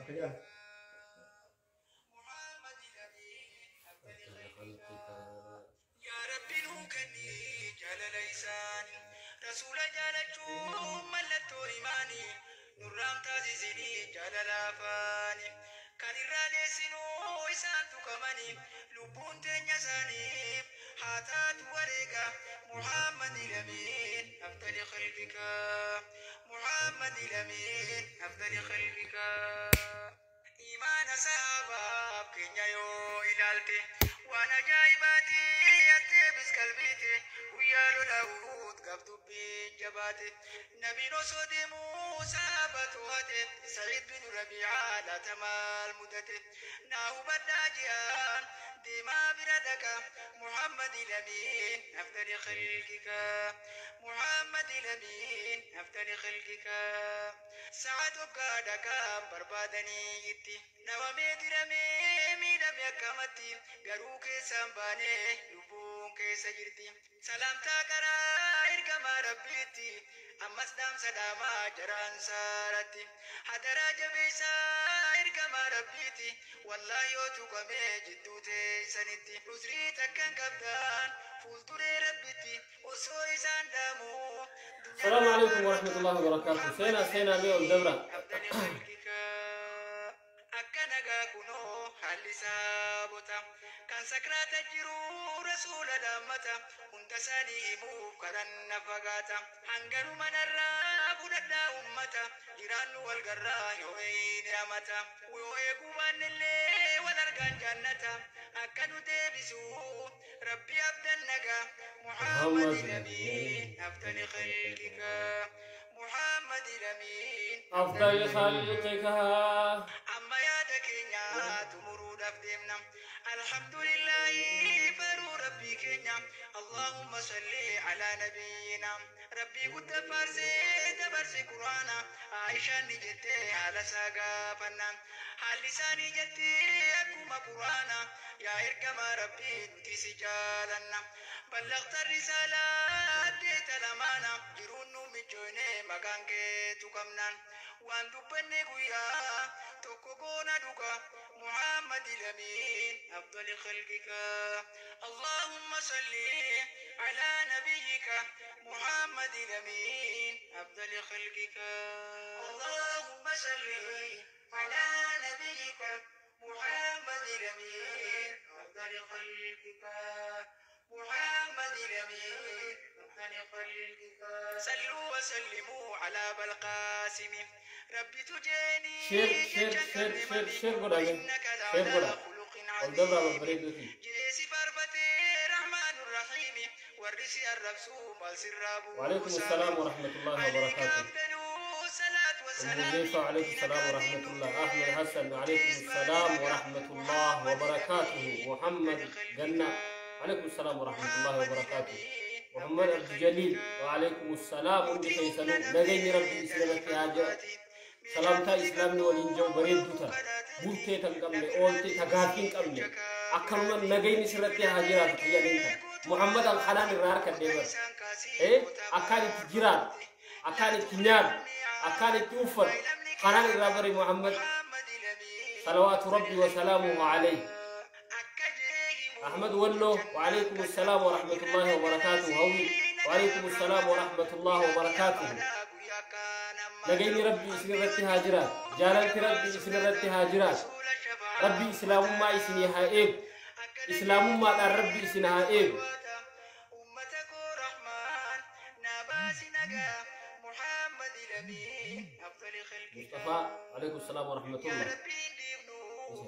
Yaa Rabbi nuu kenni jaalala isaani, Rasuula jaalachuun mallattoo imaani, nurraan taasisini jaalala afaani. Kan irraa dheessinuu isaan tuqamani, lubbuun teenya isaaniif haa taatu wareega. Muhammad Lamiin afdali khalqika, Muhammad Lamiin afdali khalqika. Imaana sahabaaf keenya yoo ilaalte, waan ajaa'ibaati atteebis qalbiite. Guyyaa lola Uhud gaaf dubbiin jabaate, nabiin osoo deemuu sahaba to'ate. Sa'iid bin Rabii'aa laata maal mudate? Naa hubadhaa ji'aan deemaa bira dhaqa. Muhammad Lamiin afdali khalqika, Muhammad Lamiin afdali khalqika. Sa'a tokko dhaqaan barbaadanii itti nawamee diramee miidhame, akkamatti garuu keessaan baanee lubbuun keessa jirti. Salaamtaa karaa ergamaa Rabbiitti ammas dhaamsa dhaamaa jaraan saaratti, hadaraa jabeessaa ergamaa Rabbiitti. Wallaahi yoo tuqamee jidduu teessanitti, uzrii takkan qabdaan fuulduree Rabbitti osoo isaan dhaamuu. السلام عليكم ورحمة الله وبركاته. سينا سينا مي الدبرة. أفضل خلقك. Akka nagaa kunoo haalli saabota kan sakraata jiru, rasuula dhaammata hunda isaanii himuuf karan na fagaata. Hangaruma narraa fudhadhaa ummata, jiraannu wal garraa yoo eeyne amata, yoo eeguu baannellee wal argaan jannata akka nu deebisu Rabbi abdan nagaa. Muhammad Lamiin afdali khalqika, Muhammad Lamiin أفضل خلقك. Amma yaada keenya xumuruudhaaf deemna. Alhamdulillahi, faruu Rabbii keenya. Allahumma salli alaa nabiyyina. Rabbii guddaa faarsee dabarse Quraana. Aishaan ni jettee haala isaa gaafanna. Haalli isaanii jettee akkuma Quraana. Yaa ergamaa Rabbii, nuti si jaalanna. Ballaqta risaalaa addeeta lamaana. Jiruun nu mijoone maqaan keetu qabnaan. Waan dubbanne guyyaa tokko goona dhuga. Muhammad Lamiin afdali khalqika. Allahumma salli ala nabiyyika Muhammad Lamiin afdali khalqika. Allahumma salli ala nabiyyika Muhammad Lamiin afdali khalqika. Muhammad Lamiin afdali khalqika. صلوا وسلموا على أبا القاسم ربي تجيني. Share, share, share, share, share godhaa. وإنك Share لعلى godhaa. خلق Ol dabraa عظيم. babbareeduuti. جيسي فارفتي رحمن الرحيم والرسي الربسو مال سرابو. وعليكم السلام ورحمة الله عليك وبركاته. أفضل الصلاة والسلام. أم وعليكم السلام ورحمة الله. أحمد حسن، وعليكم السلام ورحمة الله وبركاته. محمد جنة، عليكم السلام ورحمة الله وبركاته. محمد عبد الجليل، وعليكم السلام. hundi keessanuu nageenyi Rabbi islamatti haa jira. Salaamtaa islaamni waliin jiru bareedduu tana bultee tan qabne, oolte ta gaaffii hin qabne, akkanuma nageenyi sirratti haa jiraatu jedheen tan Muhammad Alxanaan irraa harkadhee bara akkaan itti jiraatu, akkaan itti nyaatu, akkaan itti uffatu kanaan irraa bare Muhammad salawaatu Rabbi wa salaamuhu alayhi. أحمد ولو، وعليكم السلام ورحمة الله وبركاته. هوي، وعليكم السلام ورحمة الله وبركاته. Nageenyi Rabbi isin irratti haa jiraatu, jaalalti Rabbi isin irratti haa jiraatu. Rabbi islaamummaa isinii haa eegu, islaamummaadhaan Rabbi isin haa eegu. Ummata koo Rahmaan naa baasi nagaa. Muhammad Lamiin afdali khalqika. مصطفى، عليكم السلام ورحمة Yaa الله. Rabbiin dhiifnu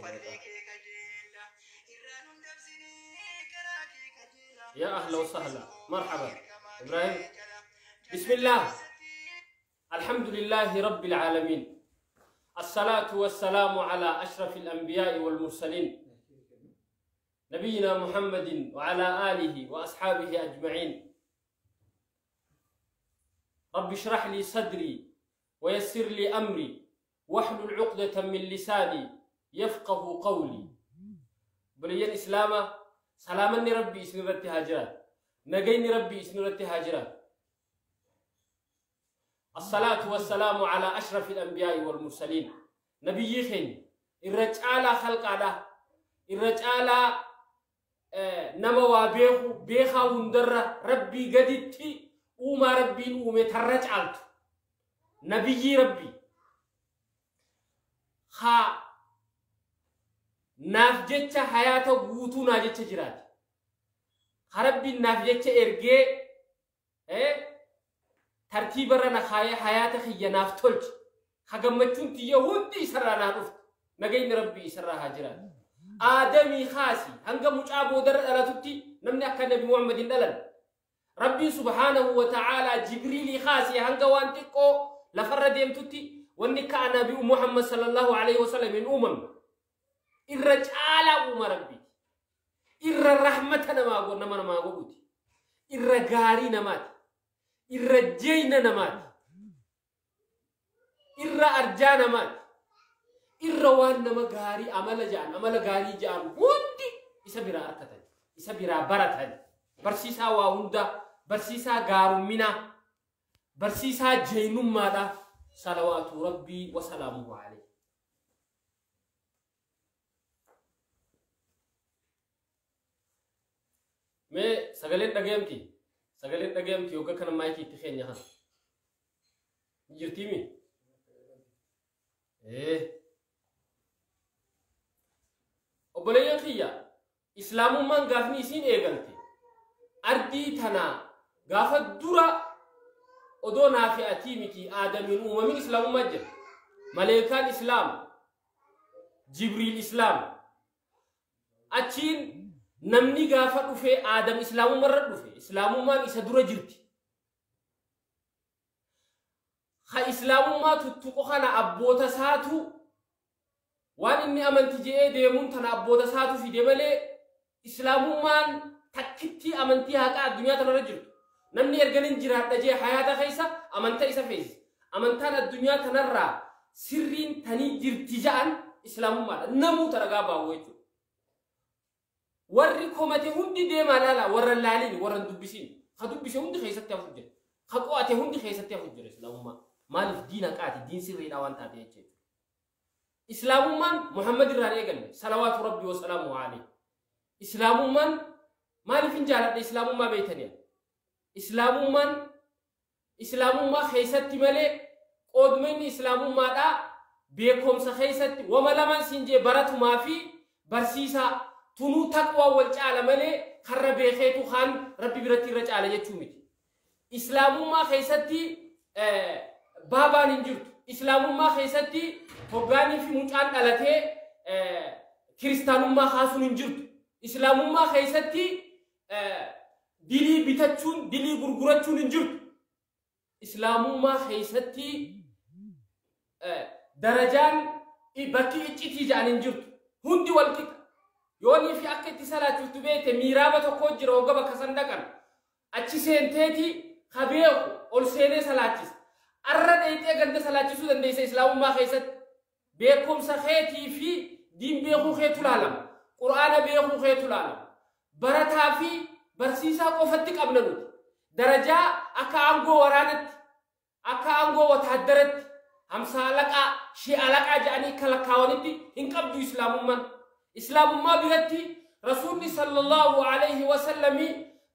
fadlii kee kajeela. Irraa nun dabsinii karaa kee kajeela. يا أهلا وسهلا، مرحبا إبراهيم. بسم الله، الحمد لله رب العالمين، الصلاة والسلام على أشرف الأنبياء والمرسلين، نبينا محمد وعلى آله وأصحابه أجمعين. رب اشرح لي صدري ويسر لي أمري واحلل عقدة من لساني يفقه قولي. Obboleeyyan islaamaa, salaamanni Rabbi isin irratti haa jiraatu, nagayni Rabbi isin irratti haa jiraatu. الصلاة والسلام على أشرف الأنبياء والمرسلين. Nabiyyii keenya irra caalaa khalqaadha. Irra caalaa nama waa beeku beekaa hundarra Rabbii gaditti uumaa Rabbiin uume tarra caaltu. Nabiyyii Rabbii haa naaf jecha hayaata guutuu naa jecha jiraate. Ha Rabbiin naaf jecha ergee tartiibarra na kaayee hayaata kiyya naaf tolche. Ha gammachuun tiyya hundi isarraa naa dhufte. Nageenyi Rabbii isarraa haa jiraatu. Aadamii kaasi hanga mucaa boodarra dhalatutti namni akka Nabi Muhammad hin dhalan. Rabbiin subhaanahu wa ta'aalaa Jibriilii kaasi hanga waan xiqqoo lafarra deemtutti wanni akka Nabi Muhammad sallallahu alaihi wasallam hin uumamne. Irra caalaa uuma Rabbiiti. Irra rahmata nama namaa godhuti. Irra gaarii namaati. Irra jeeyna namaati. Irra arjaa namaati. Irra waan nama gaarii amala ja'an amala gaarii ja'an hundi isa biraa argatan. Isa biraa baratan. Barsiisaa waa hundaa, barsiisaa gaarumminaa, barsiisaa jeeynummaadha. Salawaatu Rabbii wa salaamuhu alayhi. Mee sagaleen dhagayamti? Sagaleen dhagayamti yookaan kana maayikii itti keenya kana? Jirtiimi? Obboleeyyan kiyya, Islaamummaan gaafni isiin eegalte ardii tanaa gaafa dura odoo naafi atii miti Aadamiin uumamin Islaamummaa jira. Maleekaan Islaam, Jibriil Islaam. Achiin namni gaafa dhufe Aadam Islaamummaarra dhufe. Islaamummaan isa dura jirti. Ha Islaamummaa tuttuqo kana abboota isaatu waan inni amanti je'ee deemuun tana abboota isaatu fide malee Islaamummaan takkitti amantii haqaa addunyaa tanarra jirtu. Namni erga nin jiraadha jee hayaata keessa amanta isa feesisa. Amantaan addunyaa tanarraa sirriin tanii jirti ja'an Islaamummaadha. Namuu taragaa baa'u jechuudha. Warri komate hundi deemaa laala warra laaliin warra dubbisiin. Ka dubbise hundi keessatti hafu jira. Ka qo'ate hundi keessatti hafu jira Islaamummaa. Maaliif diin haqaati diin sirriidha waan taate jechuudha. Islaamummaan Muhammad irraan eegalle salawaatu Rabbii wa salaamuhu alayhi. Islaamummaan maaliif hin jaaladhe Islaamummaa beektanii? Islaamummaan Islaamummaa keessatti malee qoodmenni Islaamummaadhaa beekumsa keessatti wama lamaan siin jee baratumaa fi barsiisaa tunuu taqwaa wal caala malee karra beekeetu kaan Rabbi biratti irra caala jechuu miti. Islaamummaa keessatti baabaan hin jirtu. Islaamummaa keessatti hoggaanii fi mucaan dhalatee kiristaanummaa kaasuun hin jirtu. Islaamummaa keessatti dilii bitachuun dilii gurgurachuun hin jirtu. Islaamummaa keessatti darajaan bakki iccitii ja'an hin jirtu. Hundi wal qixa. Yoonii fi akka itti salaachiftu beekte miiraaba tokko jira hogga bakka san dhaqan. Achi seenteeti ka beeku ol seenee salaachisa. Arra dheeyxee ganda salaachisuu dandeessa Islaamummaa keessatti. Beekumsa keetii fi diin beekuu keetu laalama. Qur'aana beekuu keetu laalama. Barataa fi barsiisaa qofatti qabna nuti. Darajaa akka aangoo waraanatti, akka aangoo wataaddaratti, hamsa alaqaa, shi'a alaqaa jedhanii akka lakkaawanitti hin qabdu Islaamummaan. Islaamummaa biratti Rasuulli sallallahu alaihi wasallami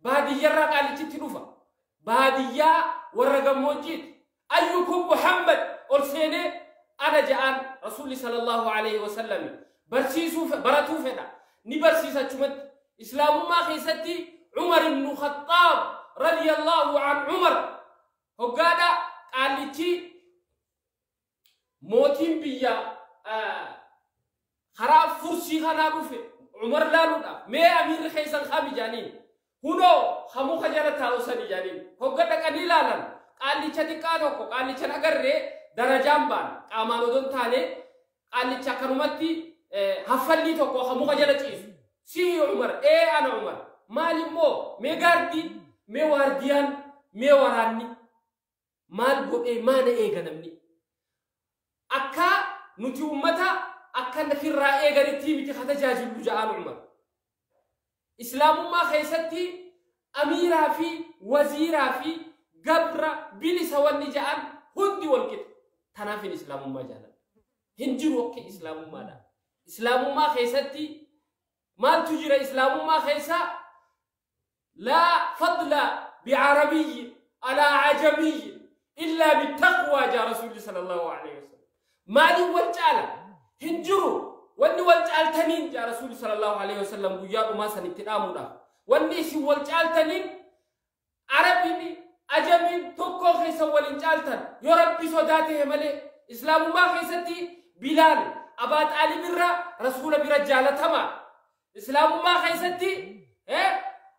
baadiyyarraa qaalichitti dhufa. Baadiyyaa warra gammoojjiiti. Ayyukum Muhammad ol seenee ana ja'an Rasuulli sallallahu alaihi wasallami barsiisuu baratuu fedha. Ni barsiisa achumatti. Islaamummaa keessatti Umar ibn Khattaab radiyallahu an Umar hoggaadha qaalichi mootiin biyya karaa fursii kanaa dhufe Umar laaluudhaaf mee amiirri keessan kami jaaniin hunoo hamuka jala taa'u sani jaaniin hogga dhaqanii laalan qaalicha xiqqaa tokko qaalicha agarree darajaan baan qaamaan odon taane qaalicha akkanumatti haffallii tokko hamuka jala ciisu sii Umar ee ana Umar maal immoo mee gaardii mee waardiyaan mee waraanni maal godhee maana eega namni akka nuti ummata akka nafirraa eeganitti miti ka tajaajillu ja'aan Umar. Islaamummaa keessatti amiiraa fi waziiraa fi gabra bilisa wanni ja'an hundi wal qixa. Tanaafin Islaamummaa jaaladha. Hin jiru akka islaamummaadha. Islaamummaa keessatti maaltu jira? Islaamummaa keessa laa fadla bicarabiyyi alaa ajamiyyi illaa bittaqwaa jaa rasuulli sallallahu alaihi wasallam. Maaliin wal caala? Hin jiru. Wanni wal caaltaniin jaa rasuulli sallallahu alaihi wasallam guyyaa dhumaa san itti dhaamuudhaaf. Wanni isin wal caaltaniin arabiin ajamiin tokkoo keessa waliin caaltan yoo rabbi sodaate malee. Islaamummaa keessatti Bilaal Abaa Xaalib irra rasuula bira jaalatama. Islaamummaa keessatti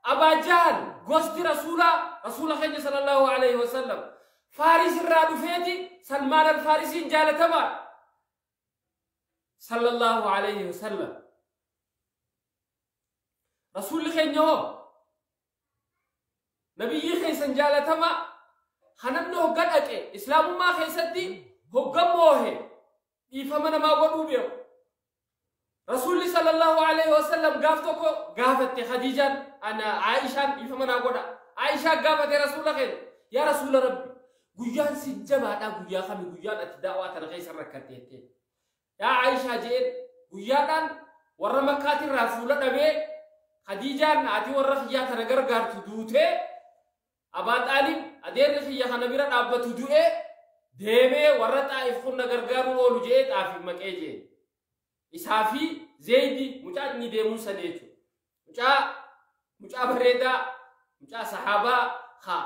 Abaa Jahal gosti rasuula keenya sallallahu alaihi wasallam Faaris irraa dhufeeti Salmaan al-Faarisiin jaalatama sallallahu alaihi wasallam. Rasuulli keenya hoo nabiyyi keessan jaalatama kanamni hogga dhaqe islaamummaa keessatti hogga moohe dhiifama namaa godhuu beeku. Rasuulli sallallahu alaihi wasallam gaaf tokko gaafatte Khadiijaan ana Aayishaan dhiifama naa godha. Aayishaan gaafate rasuula keenya yaa rasuula rabbi guyyaan si jabaadhaa guyyaa kami guyyaan ati daawaa tana keessa rakkatte jettee. Yaa Aayishaa jeen guyyaadhaan warra makkaatirraa fuula dhabee Khadiijaan haati warra kiyyaa tana gargaartu duutee Abaa Xaalib adeerri kiyya kana bira dhaabbatu du'ee deemee warra Xaa'if kun na gargaaruun oolu je'ee Xaafiif maqee jeen. Isaa fi Zeeydi mucaa inni deemuun sana jechuudha. Mucaa bareedaa mucaa sahaabaa haa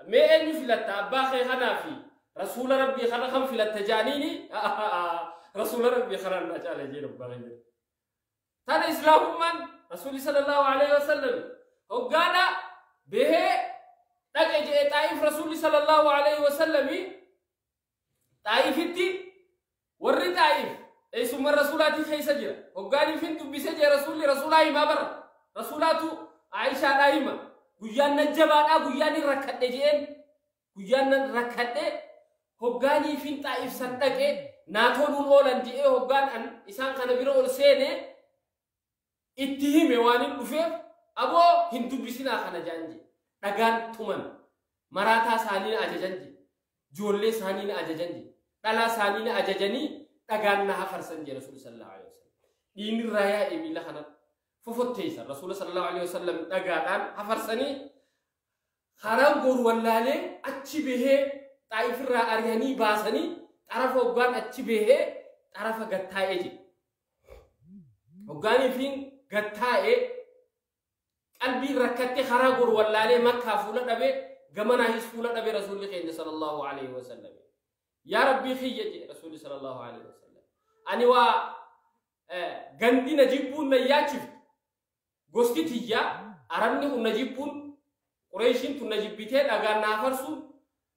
mee eenyu filatta abbaa kee kanaa fi rasuula rabbii kana kan filatta jaaniini rasuula rabbii kanaan naa caala jeen abbaa keenya. Tana islaamummaan rasuulli sallallahu alaihi wasallam hoggaadha behee dhaqe je'e Xaa'if rasuulli sallallahu alaihi wasallami Xaa'ifitti warri Xaa'if eessummaa rasuulaatii keessa jira. Hoggaaniif hin dubbise jee rasuulli rasuulaa himaa bara. Rasuulaatu Aayishaadhaa hima. Guyyaan nan jabaadhaa guyyaan hin rakkadhe je'een guyyaan nan rakkadhe hoggaaniif hin Xaa'if san dhaqe naa toluun oolan je'ee hoggaan an isaan kana bira ol seene itti hime waan hin dhufeef aboo hin dubbisinaa kana jaan jee. Dhagaan tuman maraataa isaanii na ajajan jee. Ijoollee isaanii na ajajan jee. Dhalaa isaanii na ajajanii dhagaan na hafarsan jee rasuulli sallallahu alaihi wasallam. Dhiigni irraa yaa'e miila kana fofotteessan rasuula sallallahu alaihi wasallam dhagaadhaan hafarsanii karaan goru wallaalee achi bahee Xaa'if irraa ari'anii baasanii xarafa hoggaan achi bahee xarafa gattaa'ee jee. Hoggaaniifiin gattaa'ee qalbiin rakkattee karaa goru wallaalee makkaa fuula dhabee gamanaahis fuula dhabee rasuulli keenya sallallahu alaihi wasallam. Yaa rabbii kiyya jee rasuulli sallallahu alaihi wasallam. Ani waa gandi na jibbuun na yaachiftu gosti tiyyaa arabni kun na jibbuun Qureeshiin tun na jibbitee dhagaan na hafarsuun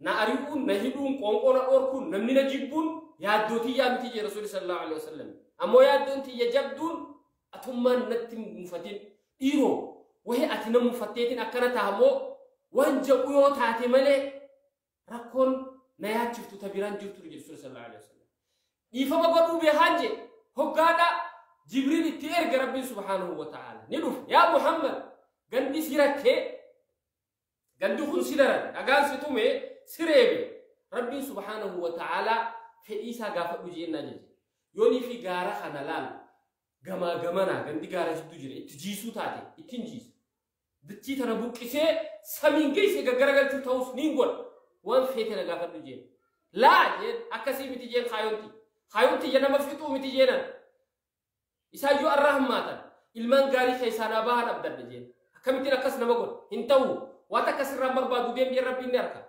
na ari'uun na hidhuun qoonqoo na dhorkuun namni na jibbuun yaaddoo tiyyaa miti jee rasuulli sallallahu alaihi wasallam. Ammoo yaaddoon tiyya jabduun atummaan natti hin mufatin dhiiroo wahee ati na mufatteetiin akkana tahamoo waan jedhu yoo taate malee rakkoon na yaachiftu ta biraan jirtu jedhu rasuulli sallallahu alaihi wasallam. Dhiifama godhuu beekaan jee hoggaadha Jibriil itti erga rabbiin subhaanahu wa ta'ala ni dhufe yaa Muhammad gandi si rakkee gandi kun si daran dhagaan si tume si reebe rabbiin subhaanahu wa ta'ala fedhii isaa gaafadhu jeen naa jeje. Yoonii fi gaara kana laal gamaa gamanaa gandi gaara jidduu jira itti jiisuu taate ittiin jiisa. Dachii tana buqqisee samiin geessee gaggaragalchuu ta'us niin godha waan feete na gaafadhu jeen. Laa jeen akkasii miti jeen kaayonti. Kaayonti ija nama fixuu miti jeenan. Isaayyuu arraa hammaatan ilmaan gaarii keessaa naa bahan abdadha jeen. Akkamittiin akkas nama godha hin ta'u waan akkas irraan barbaadu deem jeen rabbiin ni harka.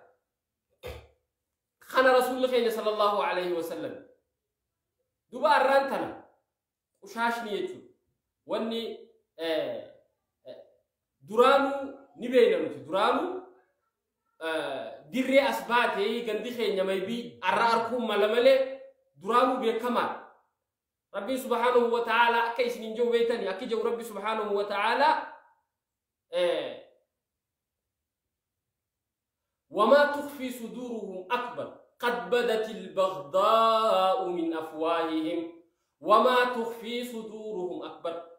Kana rasuulli keenya sallallahu alaihi wasallam. Duba arraan tana qushaashni jechuudha. Wanni duraanuu ni beekna nuti duraanuu dirree as baatee gandi keenya maybii arra arkuun mala malee duraanuu beekamaadha. Rabbiin subhaanahu wa ta'ala akka isiniin jiru beektanii akka jiru rabbi subhaanahu wa ta'ala وما تخفي صدورهم أكبر قد بدت البغضاء من أفواههم وما تخفي صدورهم أكبر.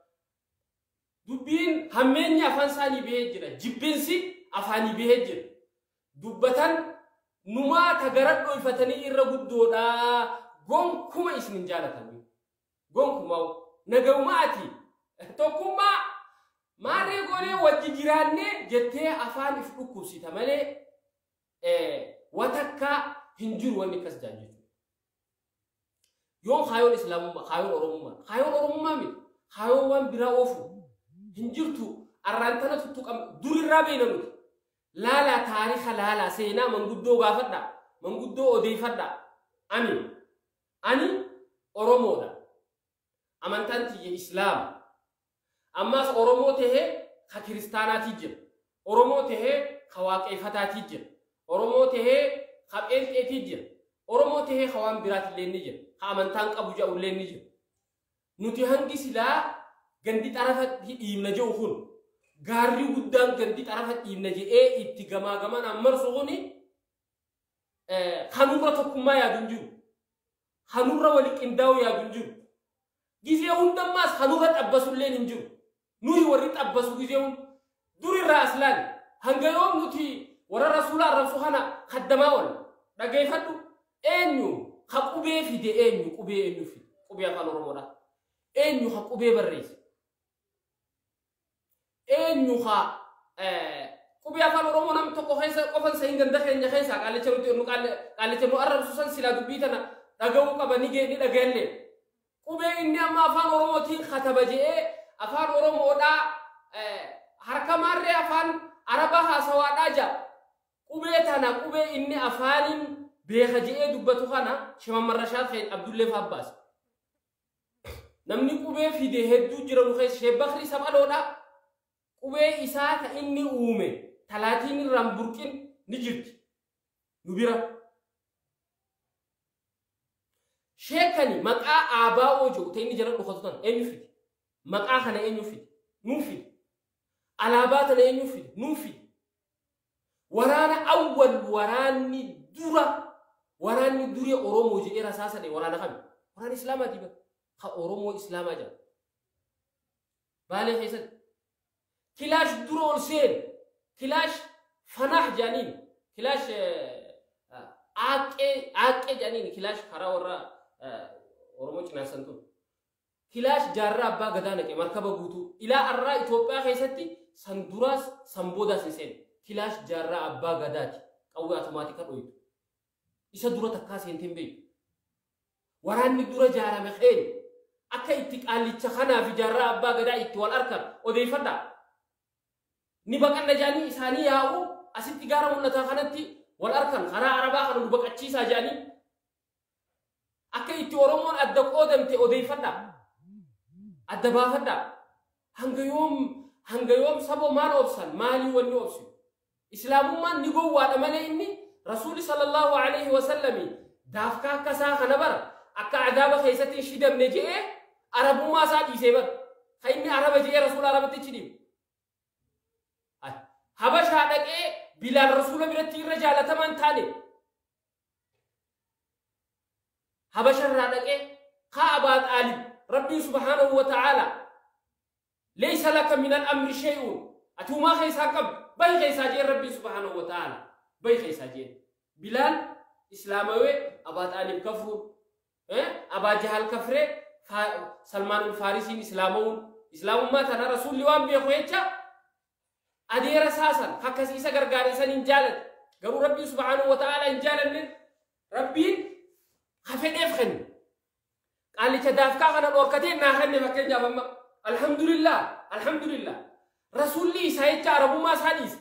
Dubbiin hammeenyi afaan isaanii bahee jira jibbinsi afaanii bahee jira dubbatan numaa tagara dhoyfatanii irra guddoodha Gonkuma isin hin jaalatan. Gonkuma nagawuma ati tokkummaa maarree goonee wajji jiraannee jettee afaan if dhukkubsita malee watakka hin jiru wanni akkas jaan jechuudha. Yoon kaayoon islaamummaa, kaayoon oromummaa, kaayoon oromummaa miti, kaayoon waan biraa oofu hin jirtu arraan tana tuttuqam durirraa beena nuti. Laalaa taarika laalaa seenaa manguddoo gaafadha, manguddoo odeeffadha. Ani Oromoodha. Amantaan tiyya Islaama. Ammas Oromoo tahee ka kiristaanaatii jira. Oromoo tahee ka waaqeffataatii jira. Oromoo tahee ka pheenxeetii jira. Oromoo tahee ka waan biraatillee ni jira. Ka amantaan qabu jedhullee ni jira. Nuti hangi silaa gandi xarafa dhiibna jedhu kun gaarri guddaan gandi xarafa dhiibna jedhee itti gamaa gamanaan marsu kuni kanurra tokkummaa yaadu hin jiru. Kanurra wali qindaa'uu yaadu hin jiru. Gizee hundammaas kanurra xabbasulleen hin jiru. Nuyi warri xabbasu gizee hunda durirraa as laali. Hanga yoom nuti warra rasuula arrabsu kana kaddamaa oolla. Dhageeffadhu eenyu ka qubee fide eenyu qubee eenyu fide qubee afaan Oromoodha. Eenyu ka qubee barreesse. Eenyu ka qubee afaan Oromoo nam tokko keessa qofan sahin ganda keenya keessa qaalicha nuti nu qaalicha nu arrabsu san silaa dubbii tana dhaga'uu qaba ni ni dhaga'elle. Qubee inni amma afaan Oromootiin kataba je'ee afaan Oromoodhaa harka maarree afaan Arabaa haasawaadhaa jira. Qubee tana qubee inni afaaniin beeka je'ee dubbatu kana Shimamarrashaa ta'e Abdullee Faabbaas. Namni qubee fide hedduu jira nu keessa Sheek Bakrii Saphaloodha. Qubee isaa ta inni uume talaatiin irraan burqin ni jirti nu bira. Sheekani maqaa ABO jedhu ta'e inni jala dhokatu tan eenyu fide? Maqaa kana eenyu fide? Nuu fide. Alaabaa tana eenyu fide? Nuu fide. Waraana awwal waraanni dura waraanni duree Oromoo jedhee rasaasa dhee waraana kami? Waraana Islaamaati bara. Ka Oromoo Islaamaa jedhama. Baalee keessatti. Kilaash dura ol seen. Kilaash fanaah jedhaniin. Kilaash aaqqee jedhaniin kilaash karaa warra Oromoo cinaasan tun. Kilaash jaarraa abbaa gadaa naqe markaba guutuu. Ilaa arraa Itoophiyaa keessatti san duraas san boodaas hin seene. Kilaash jaarraa abbaa gadaati. Qawwee automaatika dhoytu. Isa dura takkaa seenteen beektu. Waraanni dura jaarame keenya. Akka itti qaallicha kanaa fi jaarraa abbaa gadaa itti wal arkan odeeffadhaa. Ni baqanna jedhanii isaanii yaa'u asitti gaara mul'ataa kanatti wal arkan karaa Arabaa kana nu baqachiisaa jedhanii akka itti Oromoon adda qoodamte odeeffadhaa. Adda baafadhaa. Hanga yoom saba maal obsan maalii wanni obsu? Islaamummaan ni gowwaadha malee inni Rasuulli sallallahu alaihi wasallami daafkaa akka isaa kana bara akka adaaba keessatti hin shidamne je'ee arabummaa isaa dhiisee bara. Kan inni araba je'ee rasuula arabatti ichi dhiibu. Habashaa dhaqee Bilaal rasuula biratti irra jaalatamaan taane. Habasharraa dhaqee kaa Abaa Xaalib Rabbiin subhaanahu wa ta'aala laysa laka min al-amri shay'un ati humaa keessaa qabdu bahi keessaa jeen Rabbiin subhaanahu wa ta'aala bahi keessaa jeen. Bilaal Islaamawee Abaa Xaalib kafruun Abaa Jahal kafree Salmaan Faarisiin Islaamawuun Islaamummaa tana rasuulli waan beeku jecha adeera saasan akkasii isa gargaare san hin jaalate garuu Rabbiin subhaanahu wa ta'aala hin jaalanne Rabbiin hafedheef kenne. Qaalicha daafkaa kana dhorkatee naa kenne fakkeenyaaf amma alhamdulillah alhamdulillah rasuulli isaa jecha arabummaa isaa dhiise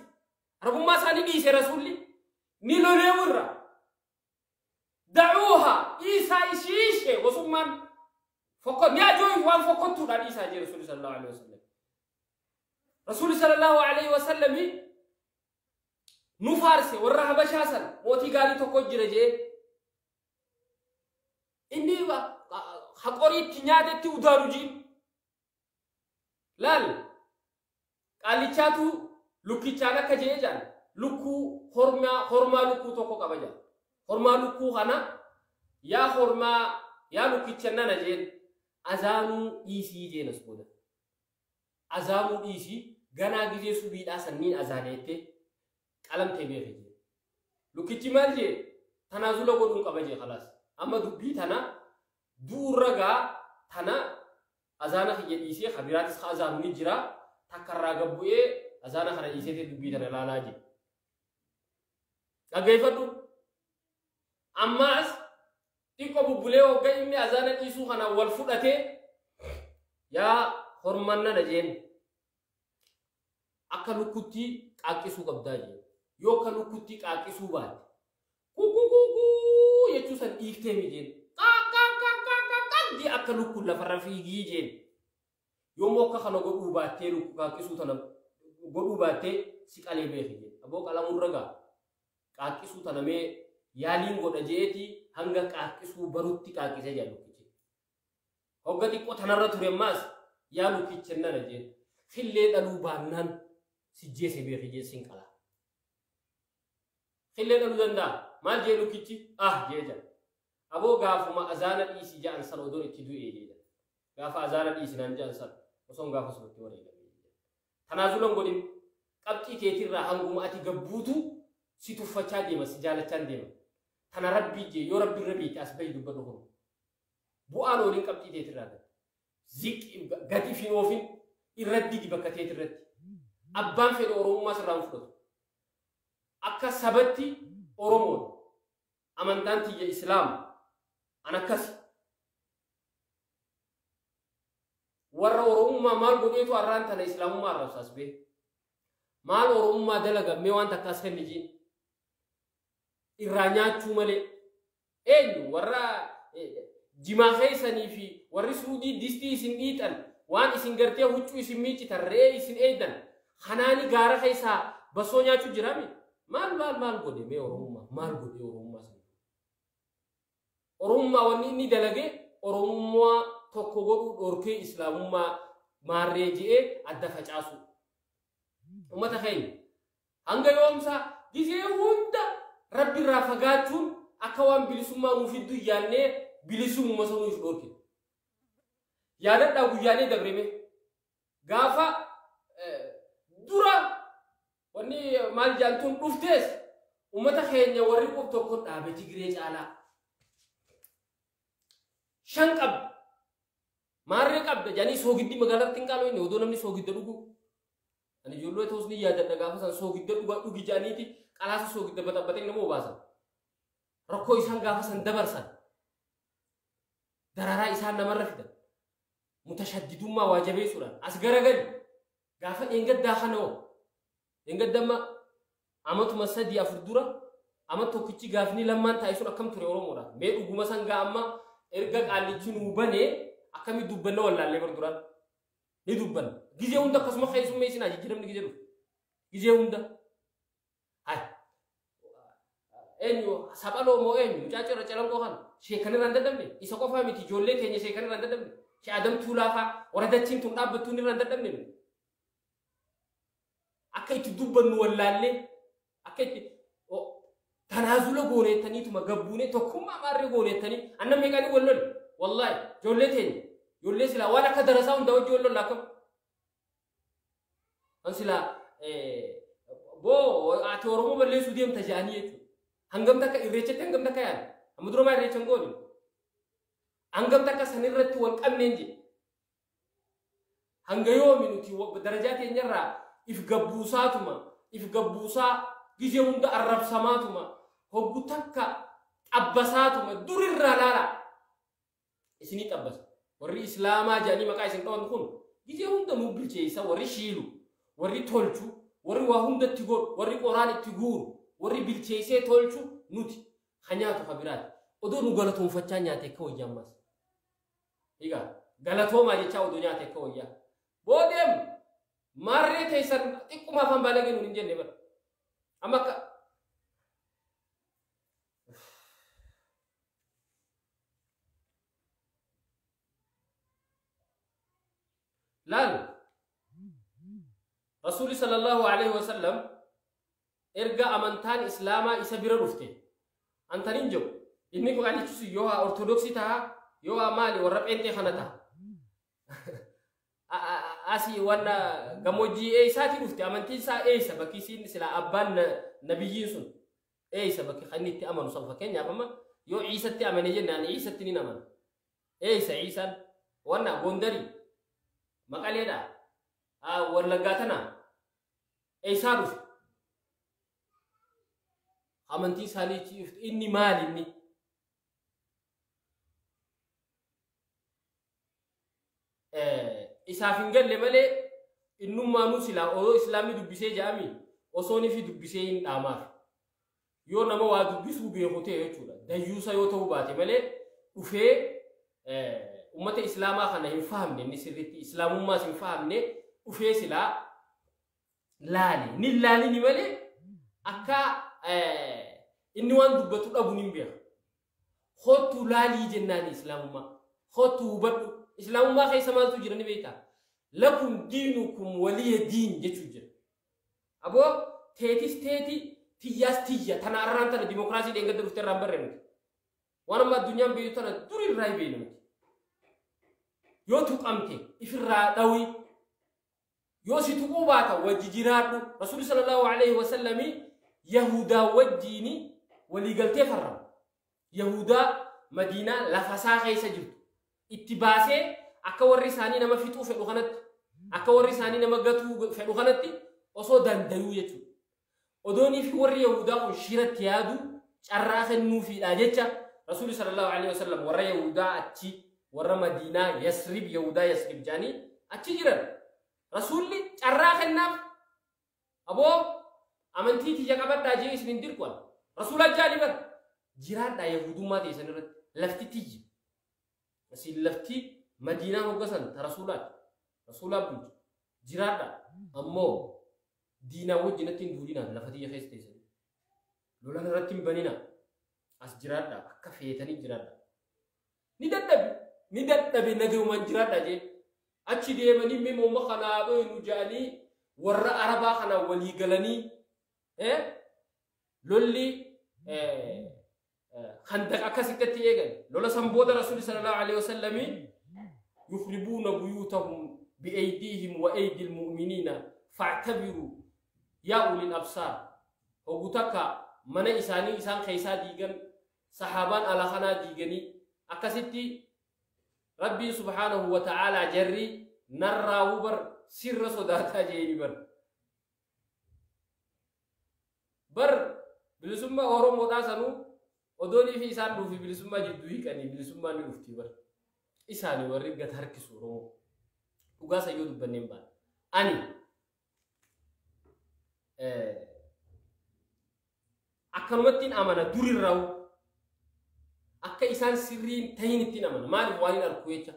arabummaa isaa ni dhiise rasuulli ni lolee warra da'uuha isaa ishiishe gosummaan fokko ni ajooyif waan fokkottuudha dhiisaa jee rasuulli sallallahu alaihi wasallam. Rasuulli sallallahu alaihi wasallam nu faarse warra Habashaa sana mootii gaarii tokko jira jee inni haqoriitti nyaatetti udaalu jiin laal qaalichaatu lukkichaan akka jee jaan lukkuu hormaa lukkuu tokko qaba jaan hormaa lukkuu kana yaa hormaa yaa lukkicha nana jeen azaanuu dhiisii jeen as booda azaanuu dhiisii ganaa gizee subiidhaa sanniin azaaneette qalamtee beeke jee lukkichi maal jee tanaazula godhuun qaba jee khalaas. Amma dubbii tana du'urra gaa tana azaana kiyya dhiisee kabiraatis ka azaanu ni jira takkarraa gabbu'ee azaana kana dhiisee dubbii tana ilaalaa jira. Dhaggeeffadhu. Ammaas xiqqoo bubbulee hogga inni azaana dhiisuu kana wal fudhatee yaa hormannana jeen akka lukkutti qaaqqisuu qabdaa jeen. Yoo akka lukkutti qaaqqisuu baatte kukukuku jechuu san dhiiftee mi jeen. Qaqqaqqaqqaqqi akka lukkuun lafarra fiigii jeen. Yommuu akka kana godhuu baattee lukku qaaqqisuu tana godhuu baattee si qalee beeki jeen. Aboo qalamurra gaa qaaqqisuu tana mee yaaliin godha jeeti hanga qaaqqisuu barutti qaaqqisee jaa lukkichi. Hogga xiqqoo tanarra ture ammaas yaa lukkicha nana jeen. Xillee dhaluu baannaan si jeese beeki jeen sin qalaa. Xillee dhaluu danda'a. Maal jee lukkichi? Ah jee jaa. Aboo gaafuma azaana dhiisii ja'an san odoon itti du'ee jee jaa. Gaafa azaana dhiisi naan ja'an san osoon gaafa sumatti wareegamee jee. Tanaazulan godhin qabxii keetirraa hanguma ati gabbuutu si tuffachaa deema si jaalachaa deema. Tana rabbii jee yoo rabbi irra beekte as bahi dubbadhu kun. Bu'aan waliin qabxii teetirraa gad. Ziqi gadi fi oofin irratti didi bakka teetirratti. Abbaan fedhe Oromummaa sirraa hin fudhatu. Akka sabatti Oromoon amantaan tiyya Islaama an akkas. Warra Oromummaa maal godheetu har'aan tana Islaamummaa arrabsaas bee. Maal Oromummaa dalaga mee waan takkaas kenni jiin. Irraa nyaachuu malee. Eenyu warra jimaa keessanii fi warri suudii distii isin dhiixan waan isin gartee huccuu isin miiccitan re'ee isin eeydan kanaani gaara keessaa basoo nyaachuu jiraami. Maal maal maal godhe mee Oromummaa maal godhe Oromummaa sana. Oromummaa wanni inni dalage Oromummaa tokko godhuu dhorkee Islaamummaa maarree je'ee adda facaasu. Uummata keenya hanga yoomsaa gisee hunda rabbi irraa fagaachuun akka waan bilisummaa nuuf fiddu yaannee bilisummaa sana nuuf dhorke. Yaadadhaa guyyaalee dabreme gaafa dura wanni maal jaantuun dhuftees uummata keenya warri qof tokko dhaabe Tigree caalaa. Shan qabda maarree qabda jedhanii soogiddi magaalaatti hin qaaloo inni odoo namni soogidda dhugu. Ani ijoollee ta'us ni yaadadha gaafa san soogidda dhugaa dhugi jedhaniiti qalaasa soogidda baxabbatee nama obaasan. Rakkoo isaan gaafa san dabarsan. Dararaa isaan namarra fidan. Mutashaddidummaa waa jabeessuudhaan as garagali gaafa dheengaddaa kana hoo dheengaddamma amatuma 3 4 dura ama tokkichi gaafni lammaan taa'e sun akkam ture Oromoodha. Mee dhuguma san gaa amma erga qaallichi nuu banee akkami dubbanna wallaallee bar duraan ni dubbanna. Gizee hunda akkasuma keessummeessinaa jijjiiramni gizee dhufu. Gizee hunda. Hai. Eenyu saphaloo moo eenyu mucaa cirra calanqoo kana sheekan irraa hin dadhabne isa qofaa miti ijoollee keenya sheekan irraa hin dadhabne. Shee Adamtuu laafaa warra dachiin tun dhaabbattuun irraa hin dadhabne. Akka itti dubbannu wallaallee akka itti tanaazula gooneettaniituma gabbuunee tokkummaa maarree gooneettanii annan meeqanii wal lolle wallaahi ijoollee teenya ijoollee silaa waan akka darasaa hunda wajji wal lolla akkam an silaa boo ati Oromoo balleessuu deemta jedhanii jechuudha. Hangam takka irreechatti hangam takka yaala amma dura maa irreecha hin goone hangam takka sanirratti wal qabneen jedhe hanga yoomi nuti darajaa teenyarraa if gabbuusaatuma if gabbuusaa gizee hunda arrabsamaatuma hoggu takka xabbasaatuma durirraa laala isinii xabbasa warri islaamaa jedhanii maqaa isin dhawan kun gizee hunda nu bilcheessa warri shiilu warri tolchu warri waa hunda itti godhu warri qoraan itti guuru warri bilcheessee tolchu nuti ha nyaatu ha biraati odoo nu galatoonfachaa nyaate akka wayyaa ammas egaa galatoomaa jechaa odoo nyaate akka wayyaa boodeem maarree teessan xiqquma afaan baalagee nuun hin jenne bara amma akka laal Rasuulli sallallahu alaihi wasallam erga amantaan Islaamaa isa bira dhufte antanin jedhu inni kun jechuun yoo haa ortodoksii ta'a yoo haa maali warra pheenxee kana ta'a. Asii wanna gammoojjii eessaatii dhufte amantiin isaa eessa bakki isiin silaa abbaan nabiyyiin sun eessa bakki kan inni itti amanu san fakkeenyaaf amma Yoo Iisatti amane jennaan Iisatti ni amana. Eessa Iisaan? Wanna Gondari, Maqaleedha, Wallaggaa tana eessaa dhufe? Amantii isaanii inni maali inni? Isaaf hin galle malee innummaanuu silaa odoo islaamni dubbisee jedhami osoo inni fi dubbisee hin dhaamaaf. Yoo nama waa dubbisuu beeku ta'e jechuudha. Dayyuusa yoo ta'uu baate malee dhufee ummata islaamaa kana hin fahamne inni sirriitti islaamummaas hin fahamne dhufee silaa laale. Ni laalini malee akka inni waan dubbatu dhabu ni beeka. Kottu laalii jennaan islaamummaa. Kottu hubadhu. Islaamummaa keessa maaltu jira ni beektaa? Lakum diinukum waliya diin jechuu jira. Aboo teetis teeti tiyyaas tiyya tana arraan tana dimokiraasii dheengadda dhuftee irraan barree nuti. Waan amma addunyaan beektu tana duri irraa hin beeknu nuti. Yoo tuqamte ifirraa dhawi. Yoo si tuquu baata wajji jiraadhu. Rasuulli sallallahu alaihi wasallami Yahudaa wajjiini waliigaltee farrama. Yahudaa Madiinaa lafasaa keessa jirtu. Itti baasee akka warri isaanii nama fixuu fedhu kanatti, akka warri isaanii nama gatuu fedhu kanatti osoo dandayuu jechuudha. Odoonii fi warri Yahudaa kun shiratti yaadu carraa kennuufiidha jecha Rasuulli sallallahu alaihi wasallam warra Yahudaa achi warra Madiinaa Yasrib Yahudaa Yasrib jedhanii achi jiran. Rasuulli carraa kennaaf aboo amantii tiyya qabadhaa jee isin hin dirqan. Rasuula jaali bara jiraadhaa Yahudummaa teessan irratti lafti tiyyi. Asiin lafti Madiinaa hoggasan ta Rasuulaati. Rasuulaa bulchu jiraadhaa ammoo diinaa wajjin natti hin duulinaa lafa tiyya keessa teessan. Lolan irratti hin baninaa. As jiraadhaa akka feetanii jiraadhaa. Ni dadhabe nagayumaan jiraadhaa jee. Achi deemanii mimooma kanaa dhoynu jedhanii warra Arabaa kana walii galanii lolli khandaq akkasitti eegan. Lola san booda Rasuulli sallallahu alaihi wasallami yukhribuuna buyuutahum biaydiihim wa aydil mu'miniina fa'tabiru yaa ulil absaar. Hogu takka mana isaanii isaan keessaa diigan sahaabaan ala kanaa diiganii akkasitti Rabbiin subhaanahu wa ta'aalaa jarri narraa bar sirra sodaataa jeeni bar. Bar bilisummaa Oromoodhaa sanuu odoonii fi isaan dhuufi bilisummaa jidduu hiiqanii bilisummaa ni dhufti bar. Isaanii warri gad harkisu Oromoo. Dhugaa sayyoo dubbanneen baana. Ani akkanumattiin amana durirraa akka isaan sirriin tahin ittiin amana. Maaliif waan hin arku jecha.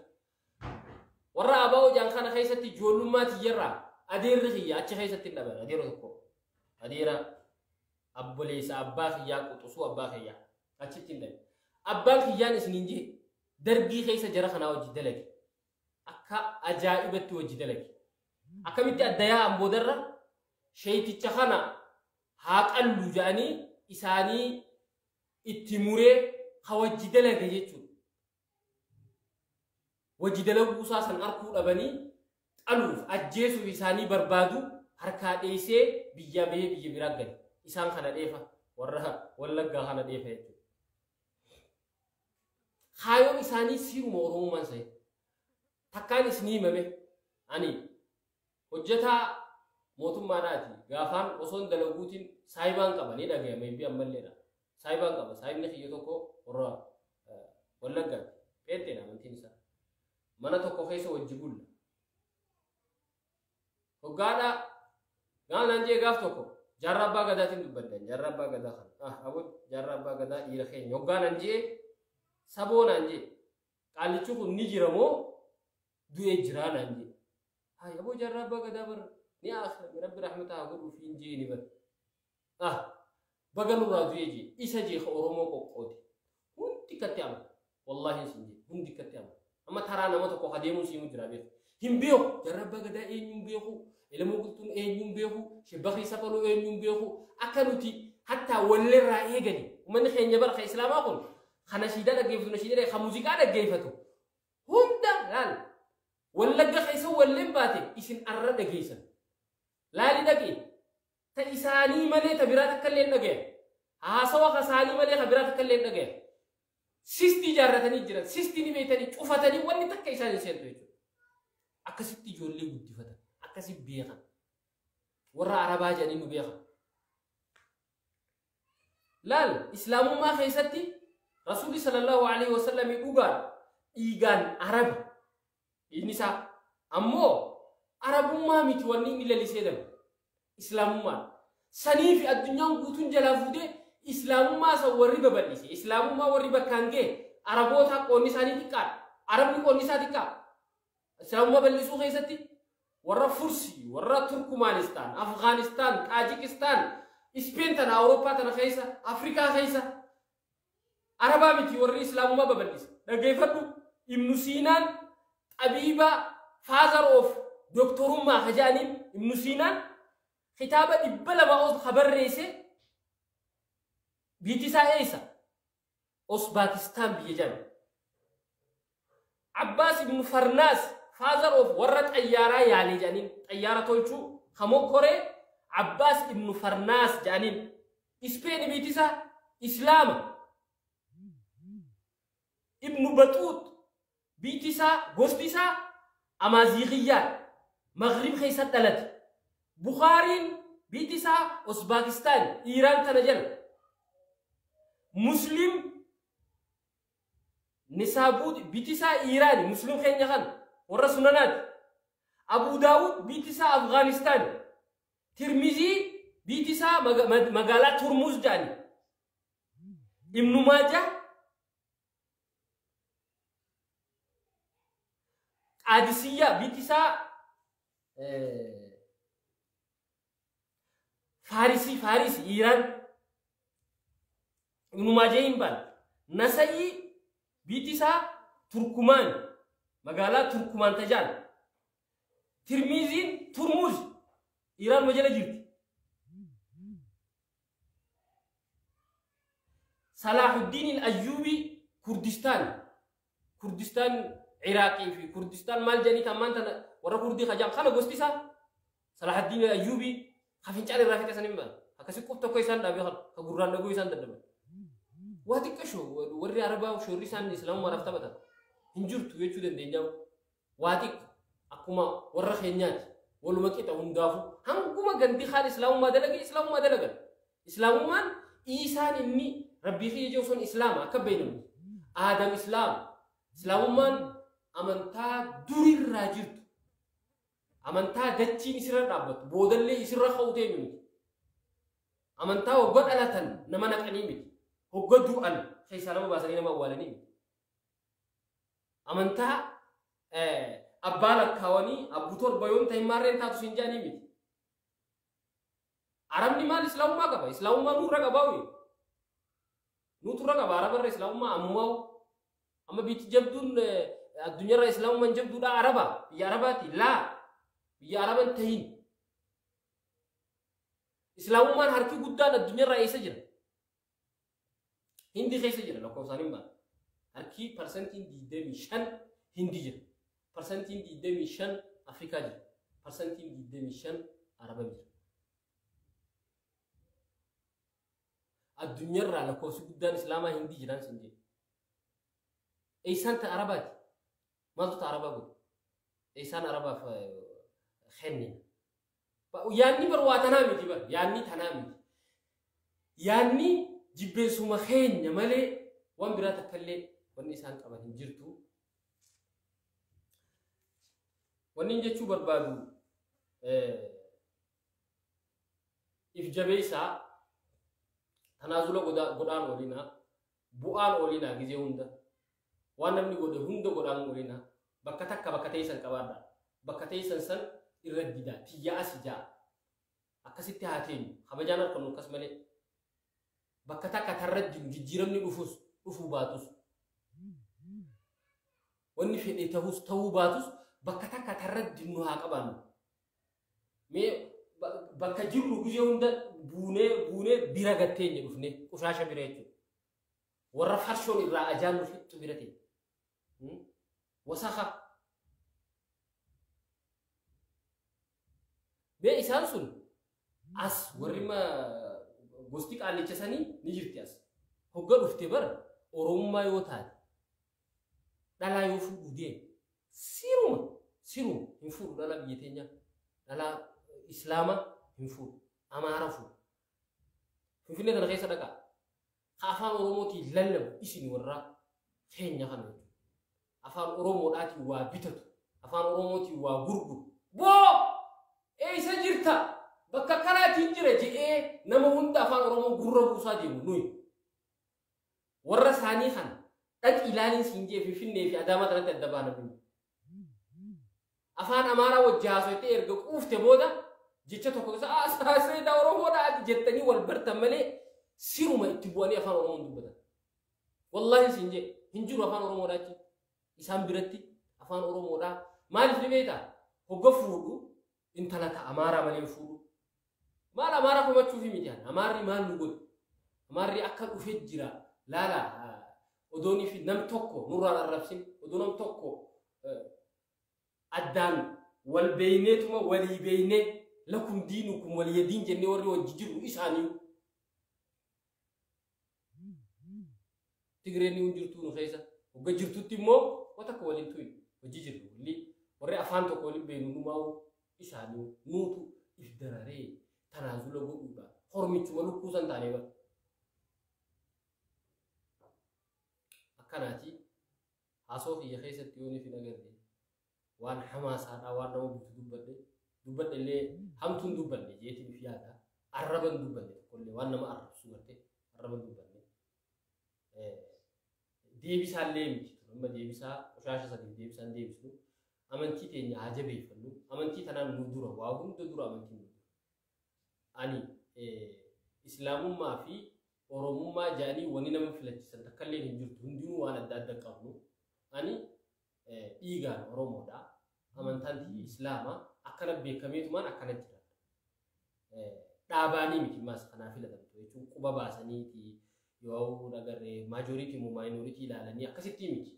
Warra abaa'oo jaan kana keessatti ijoollummaa tiyyarraa adeerri kiyya achi keessatti hin dhaban. Adeera tokko. Adeera abboleessa abbaa kiyyaa quxusuu abbaa kiyyaa achitti hin dhaban. Abbaan kiyyaan isiniin jee dargii keessa jara kanaa hojii dalage. Akka ajaa'ibatti hojii dalage. Akkamitti adda yaa'an boodarra sheeticha kana haa qallu jedhanii isaanii itti muree hawajji dalage jechuudha. Wajji dalaguu isaa san arkuu dhabanii qaluuf ajjeesuuf isaanii barbaadu harkaa dheessee biyya bahee biyya biraa gale. Isaan kana dheefa warra Wallaggaa kana dheefa jechuudha. Kaayoon isaanii siiruma Oromummaan sa'i. Takkaan isinii himame ani hojjetaa mootummaadhaati. Gaafaan osoon dalaguutiin saayibaan qaba ni dhagayama eebbi ammalleedha. Saayibaan qaba. Saayibni kiyya tokko warra Wallaggaati. Pheenxeedha amantiin isaa. Mana tokko keessa wajji bulla. Hoggaadhaa gaaf naan jee gaaf tokko jaarraa abbaa gadaatiin dubbaddan. Jaarraa abbaa gadaa kana. Aboo jaarraa abbaa gadaa dhiira keenya. Hoggaa naan jee saboo naan jee qaallichi kun ni jira moo du'ee jiraa naan jee. Hayi aboo jaarraa abbaa gadaa bara ni aakhira rabbi rahmata haa godhuuf hin jee ni bara. Baga nurraa du'ee jee isa jee ka Oromoo qoqqoode. Hundi akkatti amana. Wallaahi sin jee hundi akkatti amana. Amma taraa nama tokko ka deemuun siimu jira beeku. Hin beeku. Jaarraa abbaa gadaa eenyuun beeku. Elmoo qulxuun eenyuun beeku. Shibbakii safaluu eenyuun beeku. Akka nuti hattaa walirraa eegani. Uummanni keenya bara ka Islaamaa kun kana shiidaa dhaggeeffatu, na shiidaa ka muuziqaa dhaggeeffatu. Hunda laal. Wallagga keessa walleen baate isin arra dhageessan. Laali dhaqi. Ta isaanii malee ta biraa takka illee hin dhagayan. Haasawa ka isaanii malee ka biraa takka illee hin dhagayan. Sistii ijaarratanii jiran, sistii ni beektanii cufatanii wanni takka isaan hin seentu jechuudha. Akkasitti ijoollee guddifatan, akkasi beekan. Warra Arabaa jedhanii nu beekan. Laal Islaamummaa keessatti Rasuulli sallallahu alaihi wasallam dhugaan dhiigaan Arabi. Dhiigni isaa ammoo Arabummaa miti wanni inni lalisee darbu. Islaamummaan. Sanii fi addunyaan guutuun jalaa fuutee Islaamummaa san warri babal'ise, Islaamummaa warri bakkaan ga'e Araboota qoonni isaanii xiqqaadha. Arabni qoonni isaa xiqqaa. Islaamummaa bal'isuu keessatti warra Fursi, warra Turkumaanistaan, Afgaanistaan, Taajikistaan, Ispeen tana, Awurooppaa tana keessa, Afrikaa keessa Arabaa miti warri Islaamummaa babal'ise. Dhaggeeffadhu, Ibnu Siinaan xabiiba father of doktorummaa ka jedhaniin Ibnu Siinaan kitaaba 200 ol ka barreesse biyyi isaa eessa? Uzbekistan biyya jedhama. Abbaas ibnu Farnaas father of warra xayyaaraa yaalee jedhaniin xayyaara tolchuu ka mokkoree Abbaas ibnu Farnaas jedhaniin Ispeen biyyi isaa Islaama. Ibnu Baxuut biyyi isaa gosti isaa Amaaziiqiyyaa Maghrib keessa dhalate. Bukhaariin biyyi isaa Uzbekistan Iiraan tana jala. Muslim Nisaabuut biyyi isaa Iiraani Muslim keenya kana warra sunanaati. Abu Daawud biyyi isaa Afgaanistaan. Tirmizii biyyi isaa magaalaa Turmuz jedhani. Ibnu Maajah Qaadisiyyaa biyyi isaa Faarisii Faarisi Iiraan. Ibnu Maajah hin baane. Nasa'ii biyyi isaa Turkumaan magaalaa Turkumaan tajaan. Tirmiziin Turmuz Iiraan ma jala jirti. Salaahuddin Ayyuubii Kurdistaan Kurdistaan Iraaqii fi Kurdistaan maal jedhanii ammaan tana warra Kurdii kajaan kana gosti isaa Salaahuddin Ayyuubii ka fincaan irraa fixe sanin baane. Akkasi qub tokko isaan dhaabee kana ka gurraan dhaguu isaan dadhaban. Waa xiqqasho warri Arabaa shoorri isaan Islaamummaadhaaf taphatan hin jirtu jechuu dandeenya. Waa xiqqo akkuma warra keenyaati waluma qixa hundaafuu hanguma gandi kaan Islaamummaa dalage Islaamummaa dalagan. Islaamummaan Iisaan inni Rabbii kiyya jiru sun Islaama akka beeknamu. Aadam Islaama. Islaamummaan amantaa durirraa jirtu. Amantaa dachiin isirra dhaabbattu boodallee isirra ka'u teenyu miti. Amantaa hogga dhalatan nama naqanii miti. Hogga du'an keessaa nama baasanii nama awwaalanii miti. Amantaa abbaa lakkaawanii abbu torba yoon ta'in maarreen taatu siin jedhanii miti. Arabni maal Islaamummaa qaba? Islaamummaa nurra qabaa wee? Nuturra qaba Arabarra Islaamummaa ammumaa. Amma biyyi jabduun addunyaarra Islaamummaan jabduudha Araba. Biyya Arabaati. Laa. Biyya Araban tahin. Islaamummaan harki guddaan addunyaarraa eessa jira? Hindi keessa jira lakkoofsaan hin baane. Harki 25% Hindi jira. 25% Afrikaa jira. 25% Araba jira. Addunyaarraa lakkoofsi guddaan Islaamaa Hindii jiraan sin jedhe. Eessaan ta Arabaati? Maaltu ta Arabaa godhe? Eessaan Arabaaf kennina? Yaanni bar waa tanaa miti bar. Yaanni tanaa miti. Yaanni jibbeensuma keenya malee waan biraa takka illee wanni isaan qaban hin jirtu. Wanni inni jechuu barbaadu if jabeessaa tanaazula godhaan oolinaa bu'aan oolinaa gizee hunda waan namni godhe hunda godhaan oolinaa bakka takka bakka teessan qabaadhaa bakka teessan san irra didaa tiyya asi ja'a akkasitti haa teenyu kabajaan harkannu akkas malee bakka takka tarra dinu jijjiiramni dhufus dhufuu baatus wanni fedhe tahus tahuu baatus bakka takka tarra dinu haa qabaannu. Mee bakka jirru gizee hunda buunee buunee bira gatteenye dhufne qushaasha bira jechuudha. Warra farshoon irraa ajaan nu fixxu bira ta'e. Wasaka. Mee isaan sun as warri gosti qaallicha sanii ni jirti as. Hogga dhufte bara Oromummaa yoo taate dhalaa yoo fuudhuu deemu siruma siruma hin fuudhu dhalaa biyya teenyaa dhalaa Islaama hin fuudhu Amaara fuudhu. Finfinnee kana keessa dhaqaa. Ka afaan Oromootiin lallabu isin warra keenya kana jechuudha. Afaan Oromoodhaatiin waa bitatu, afaan Oromootiin waa gurguru. Boo! Eessa jirta? Bakka kanaatiin jira je'ee nama hunda afaan Oromoo gurra buusaa deemu nuyi. Warra isaanii kana dhaqi ilaaliin siin jee Finfinnee fi Adaamaa kanatti adda baana nuyi. Afaan Amaaraa wajji haasoftee erga quufte booda jecha tokko keessa haasayeedha Oromoodha ati jettanii wal bartan malee siruma itti bu'anii afaan Oromoon dubbatan. Wallaahi siin jee hin jiru afaan Oromoodha achi. Isaan biratti afaan Oromoodha. Maaliif ni beektaa? Hogga fuudhu intala ta Amaaraa malee hin fuudhu. Maal Amaaraa komachuufi miti ani. Amaarri maal nu godhe? Amaarri akka dhufee jira. Laala odoonii fi nam tokko nurraan arrabsin odoo nam tokko addaan wal beeyneetuma walii beeynee lakum diinukum waliya diin jennee warri wajji jirru isaanii. Tigreen ni jirtuu nu keessa. Hogga jirtutti immoo wanta akka waliin tuyi hojii jirru. Warri afaan tokko waliin beeynu numaa'u isaanii nuutu if dararee tanaazula godhuudha. Hormichuma lukkuu san taanee bara. Akkanaati haasoo kiyya keessatti yoo ni agarre waan hamaasaadhaa waan nama butu dubbadhe dubbadhe illee hamtuun dubbanne jeetiin if yaada arraban dubbanne tokkollee waan nama arrabsu garte arraban dubbanne deebisaallee miti amma deebisaa qoshaasha sadiif deebisaan deebisnu amantii teenya haa jabeeffannu amantii tanaan nu dura waa hunda dura amantiin nu dura ani islaamummaa fi Oromummaa jedhanii wanni nama filachiisan takkallee hin jirtu hundinuu waan adda adda qabnu ani dhiigaan Oromoodha amantaan tiyya Islaama akkana beekameetumaan akkana jira dhaabaanii miti maas kanaa filatamtu jechuun quba baasaniiti yoo agarree maajoriitii moo maayinooritii ilaalanii akkasitti miti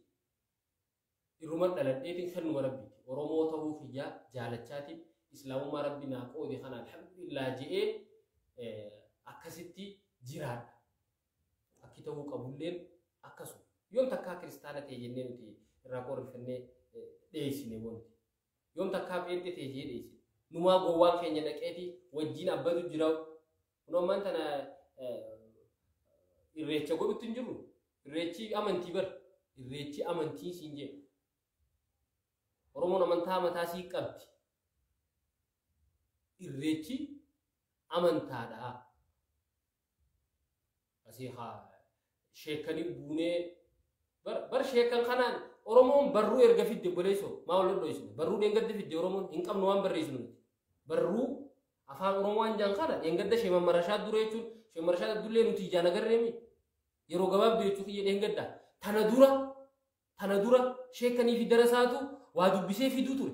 irruma dhaladheetiin kennuma rabbiiti Oromoo ta'uu kiyyaa jaalachaatiin Islaamummaa rabbi naa qoode kana alhamdulillah je'ee akkasitti jiraadha. Akki ta'uu qabulleen akkasuma. Yoom takkaa kiristaana ta'e jennee nuti irraa qorrifannee dheessine wanti. Yoom takkaa pheenxee ta'e jee dheessine. Numaa gowwaan keenya dhaqeeti wajjin abbatu jira. Kun ammaan tana irreecha godhutti hin jirru. Irreechi amantii bara. Irreechi amantii siin jee. Oromoon amantaa mataa sii qabdi. Irreechi amantaadha. Asii haa sheekanii buunee bar sheekan kanaan Oromoon barruu erga fidde obboleessoo maa wal dho'isne barruu dheengadda fidde Oromoon hin qabnu waan barreessinu nuti. Barruu afaan Oromoo waan jaan kana dheengadda sheeman marashaa dura jechuun sheeman marashaa dullee nuti ijaan agarreemi yeroo gabaabduu jechuu kiyya dheengadda tana dura sheekanii fi darasaatu waa dubbisee fiduu ture.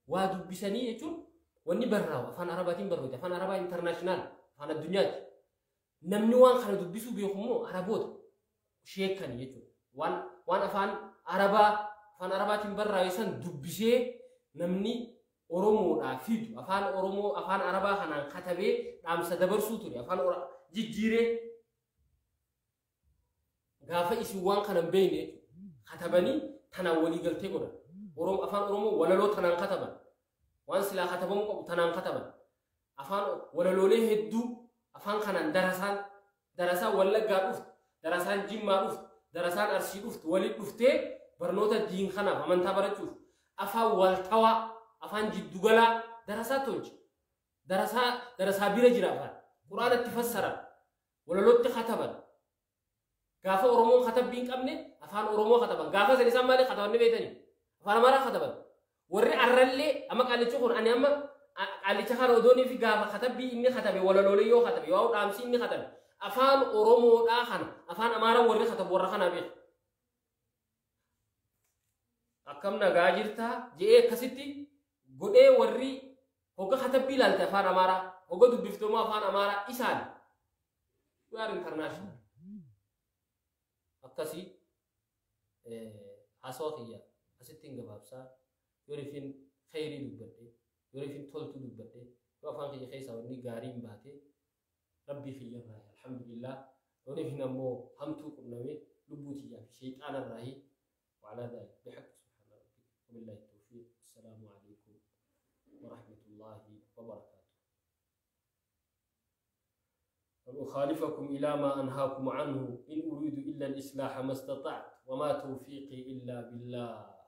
Waa dubbisanii jechuun wanni barraa'u afaan Arabaatiin barreeffate afaan Arabaa intarnaashinaal afaan addunyaati. Namni waan kana dubbisuu beeku immoo Araboota sheekanii jechuudha. Waan afaan Arabaa afaan Arabaatiin barraa'e san dubbisee namni Oromoodhaa fidu afaan Oromoo afaan Arabaa kanaan katabee dhaamsa dabarsuu ture afaan jijjiiree gaafa isin waan kana hin beekne jechuudha. Katabanii tanaan walii galtee godhan. Oromoo afaan Oromoo walaloo tanaan kataban. Waan silaa katabamuu qabu tanaan kataban. Afaan walaloolee hedduu afaan kanaan darasaan Wallaggaa dhuftu, darasaan Jimmaa dhuftu, darasaan Arsii dhuftu waliin dhuftee barnoota diin kanaaf amantaa barachuuf afaan waltawaa afaan jiddugalaa darasaa tolche. Darasaa bira jira afaan. Quraanatti fassaran. Walalootti kataban. Gaafa Oromoon katabbii hin qabne afaan Oromoo kataban. Gaafa san isaan maaliif kataban ni beektanii? Afaan Amaaraa kataban. Warri arrallee amma qaallichi kun ani amma qaallicha kana odoonii fi gaafa katabbii inni katabe walaloolee yoo katabe yoo dhaamsi inni katabe afaan Oromoodhaa kana afaan Amaaraa warri katabu warra kanaa beeku. Akkam nagaa jirtaa je'ee akkasitti godhee warri hogga katabbii ilaalte afaan Amaaraa hogga dubbiftomoo afaan Amaaraa isaan. We are international. Akkasii haasawaa kiyya asitti hin gabaabsaa yoo ifin khayrii dubbadhe yoo ifin toltuu dubbadhe yoo afaan kiyya keessaa wanni gaarii hin baate rabbii kiyya irraa alhamdulillah. Yooniif ammoo hamtuu qunname lubbuu tiyyaa fi shayxaana irraahi. وعلى ذلك بحق سبحان ربك، وبالله التوفيق. السلام عليكم ورحمة الله وبركاته. أن أخالفكم إلى ما أنهاكم عنه، إن أريد إلا الإصلاح ما استطعت وما توفيقي إلا بالله.